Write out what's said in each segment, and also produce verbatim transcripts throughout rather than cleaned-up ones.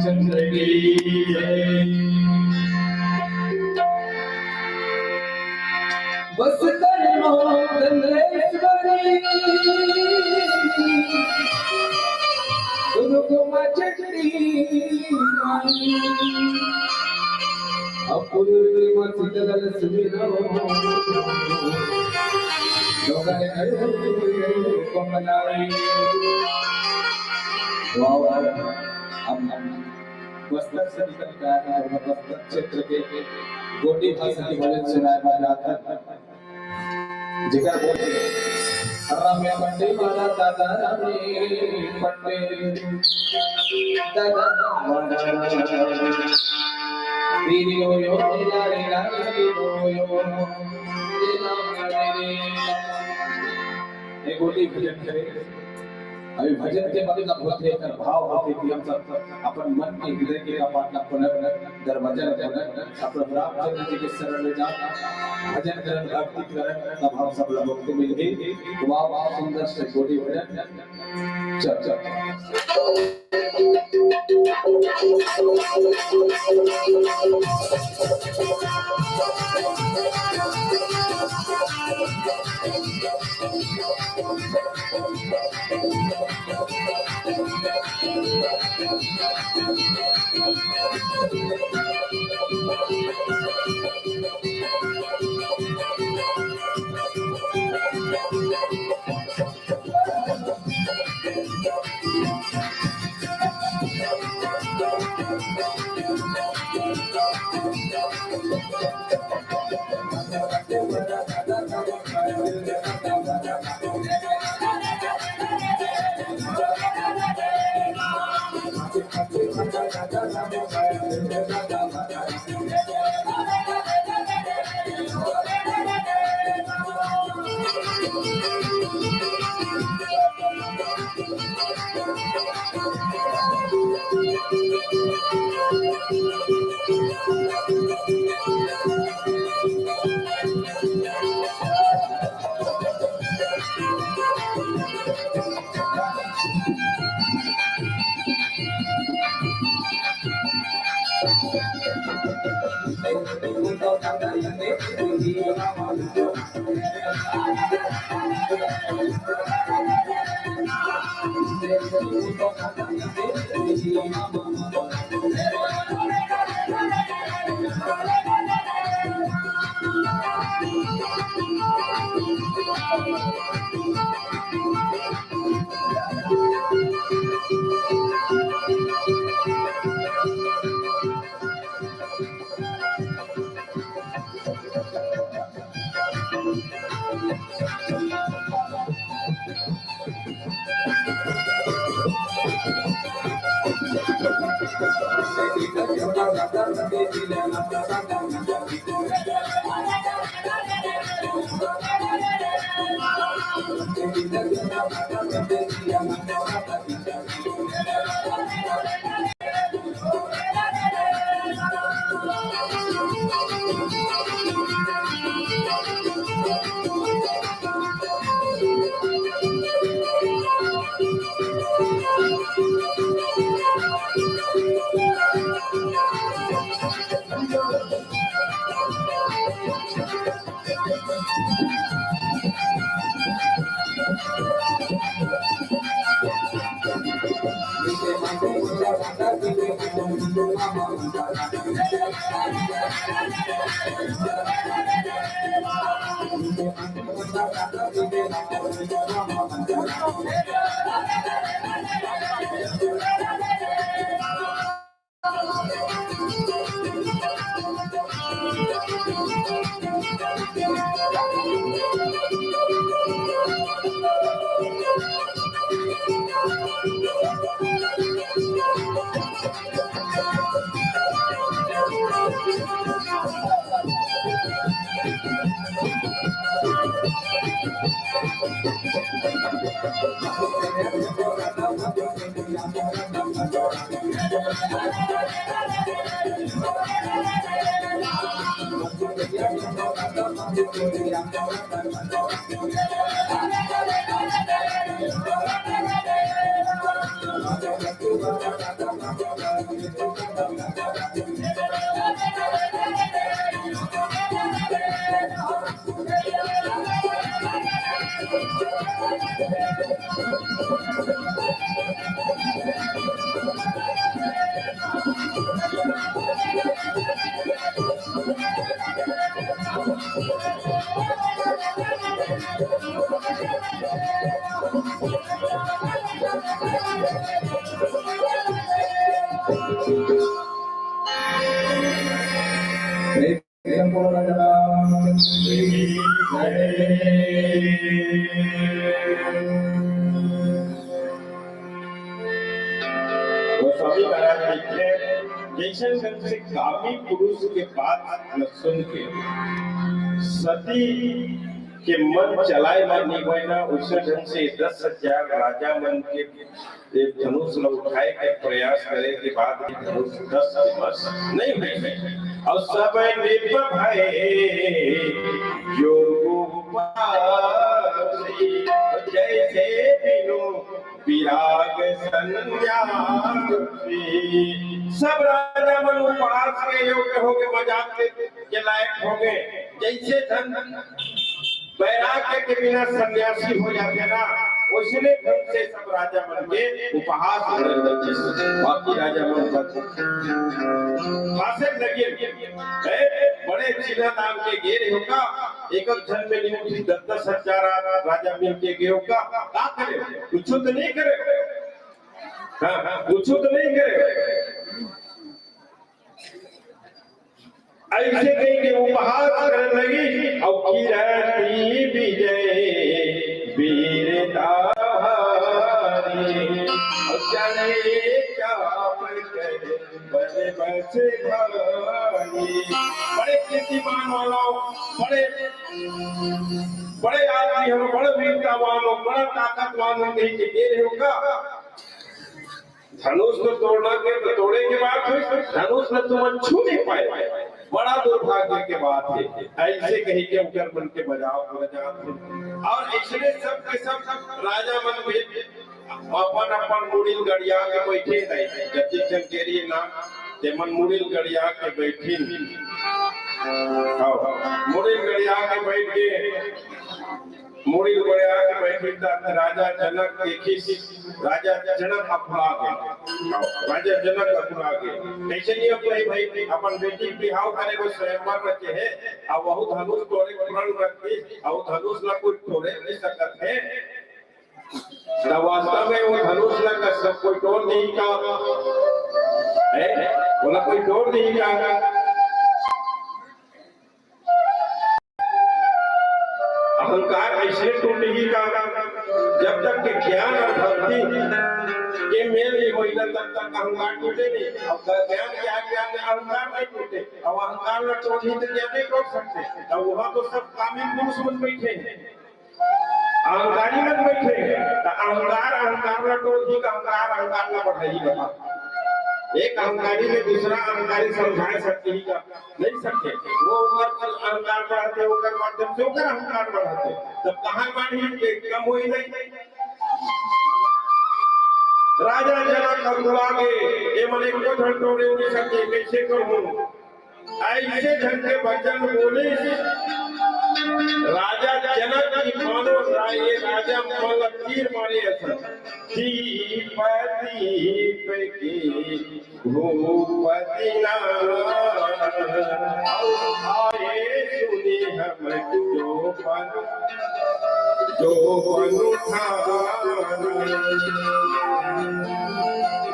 बस तन मोहन गुरु को मचटी अपूर्व सुमिरो। लोगन कमलाई। वाह, वाह। हम बस्तर से निकल के आए हैं और बस्तर क्षेत्र के गोंडी भाषा के भजन सुनाए बर जात हन। जेकर बोल, रामे पट्टी वाला दादा, रामे पट्टी दादा वाला। दीदी रो यो, ला रे ला, दीदी रो यो, ला रे ला। एक गोंडी भजन करे। अभी भजन के मतलब होथे, एकर भाव होथे कि हम सब अपन मन के, हृदय के कपाट ला खोलब, दरवाजा ला खोलब, अपन रामचंद्र जी के शरण में जाब, भजन करन, भक्ति करन, तब हम सब ला मुक्ति मिलही। वाह, वाह, सुंदर से गोंडी भजन। चल, चल। गोस्वामी महाराज लिखथे, जइसन ढंग से कामी पुरुष के बात ल सुन के सती के मन चलाए बर नइ होय ना, उसे ढंग से दस हजार राजा मन के एक धनुष ल उठाए के प्रयास करे के बाद भी धनुष दस विमर्श नइ होय। अउ सब नृप भए योग उपासी, जैसे बिनु विराग संन्यासी। सब राजा मन उपहास के योग्य होगे, मजाक के, के लायक होगे। जैसे धन वैराग्य के बिना सन्यासी हो जाथे ना, ओइसने ढंग से सब राजा मन के उपहास करे लगिस। बाकी राजा मन बस हासे लगे, "ए, बड़े चिन्हा दान के गे रहे हो का? एक एक झन में नियुक्ति दस दस हजार राजा मिल के गे हो का? का करे? कुछ तो नहीं करे।" हाँ, हाँ, कुछ तो नहीं करे। अइसे कहिके उपहास करे लगिस, अउ कीरति विजय वीरता भारी, अउ चले चाप करे बल बस भारी। बड़े कीर्तिमान वालों, बड़े, बड़े आदमी हो, बड़े वीरता वालों, बड़ा ताकतवान हो, कहिके गे रहे हो का? धनुष ल तोड़ना के, तो तोड़े के बात हे, धनुष ल तुमन छू नहीं पाए, बड़ा दुर्भाग्य के बात हे। अइसे कहिके ओकर मन के मजाक उड़ जात हे। अउ अइसने सब के सब राजा मन भी अपन अपन मुड़ी ल गड़िया के बइठे हे। जतिक झन गे रहे ना, तेमन मुड़ी ल गड़िया के बइठिन। हाँ, मुड़ी ल गड़िया के बइठ के मुड़ी ल गड़िया के बइठिन त राजा जनक देखिस, राजा जनक अकुला गे। राजा जनक अकुला गे। कइसे नहीं अकुलाई भाई, अपन बेटी के बिहाव करे बर स्वयंवर रचे हे, अउ वहू धनुष तोड़े के प्रण रखिस, अउ धनुष ला कोई तोड़े नहीं सकत हे। त वास्तव में वो धनुष ला का सब कोई तोड़ नहीं का? हैं? बोला कोई तोड़ नहीं का? अहंकार अइसे टूटही का? जब तक के ज्ञान अउ भक्ति के मेल नहीं होई ना, तब तक अहंकार टूटे नहीं। अब ज्ञान के आगे आगे अहंकार नहीं टूटे, अब अहंकार ला तोड़ही त ज्ञान नहीं तोड़ सकते। तब वहाँ तो सब कामी पुरुष मन बइठे हे, अहंकारी मन बइठे हे। त अहंकार अहंकार ला तोड़ही का अहंकार अहंकार ला बढ़ाही? बता, एक अहंकारी ले दूसरा अहंकारी समझाए सकही का? नहीं सकते। वो ओकर अहंकार बढ़ाथे, ओकर माध्यम से ओकर अहंकार बढ़ाथे। तब कहाँ बाढ़ही के कम होई नहीं? राजा जनक अकुला गे, ये मन एको झन टोरे नहीं सके, कइसे करहूँ? अइसे झन के बचन बोलिस राजा जनक कि मानो रा-, ये राजा मन ला तीर मारे असन। दीप दीप के भूपति नाम, आए सुनि हम जो पन, जो पन ठान।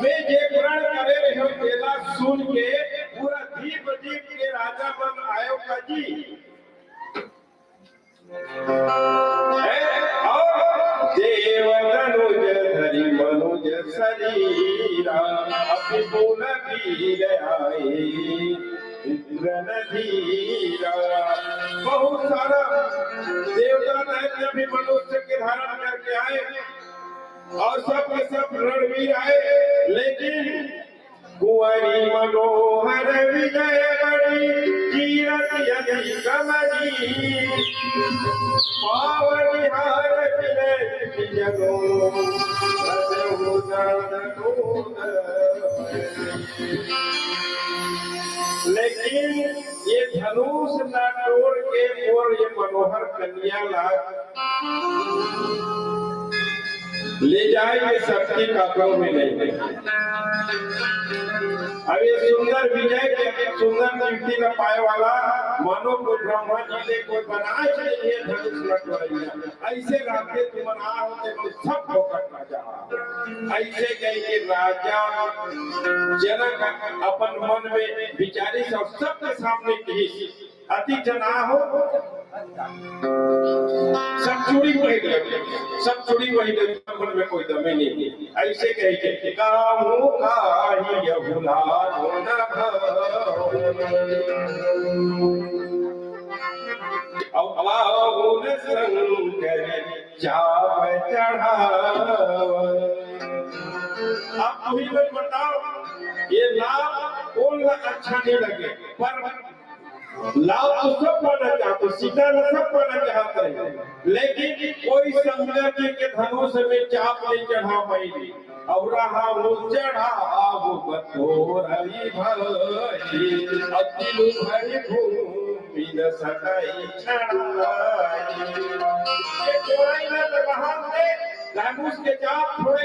मैं जे प्रण करे रहे तेला सुन के पूरा दीप दीप के राजा मन आयो का जी। हे, अउ देव तनुज धरि मनुज सरीरा, अति पुन वीर आए इंद्र नजीरा। बहुत सारा देवता दैत्य भी मनुष्य के धारण करके आए अउ सब के सब रणवीर आए, लेकिन कुंवरी मनोहर विजय बड़ी कीरति अति कमनी। पावनिहार विनय विजनो रजहु दान लेकिन ये धनुष ला टोर के मोर ये मनोहर कन्या ला ले जाए के शक्ति काकरो में नहीं। अब ये सुंदर विजय के सुंदर कीर्ति ला पाए वाला मानो कोई ब्रह्मा जी ले कोई बनाए नहीं है धनुष ला टोरइया। ऐसे राखे तुमन आ होते मन सब फोकट राजा। ऐसे कह के राजा जनक अपन मन में विचारिस अउ सबके सामने कहिस, अति जना हो, सब चूड़ी पहिर ले, सब चूड़ी पहिर ले, मन में कोई दमे नहीं है। ऐसे कह के, "काहू काही यहुला हो न भाव। अउ आहुन शंकर चाप चढ़ाव।" आप तुही मन बताओ, ये लाभ कोन ला अच्छा नहीं लगे, पर लाभ तो सब पाना चाहते, सीता ला सब पाना चाहते हैं, लेकिन कोई शंकर जी के धनुष में चाप नहीं चढ़ा पाएगी। अउ रहा वो चढ़ाव बतोरई भाई, अतिलु भई भूमि न सकाई चढ़ाई। ये टोरई ला तो कहाँ से धनुष के चाप थोड़े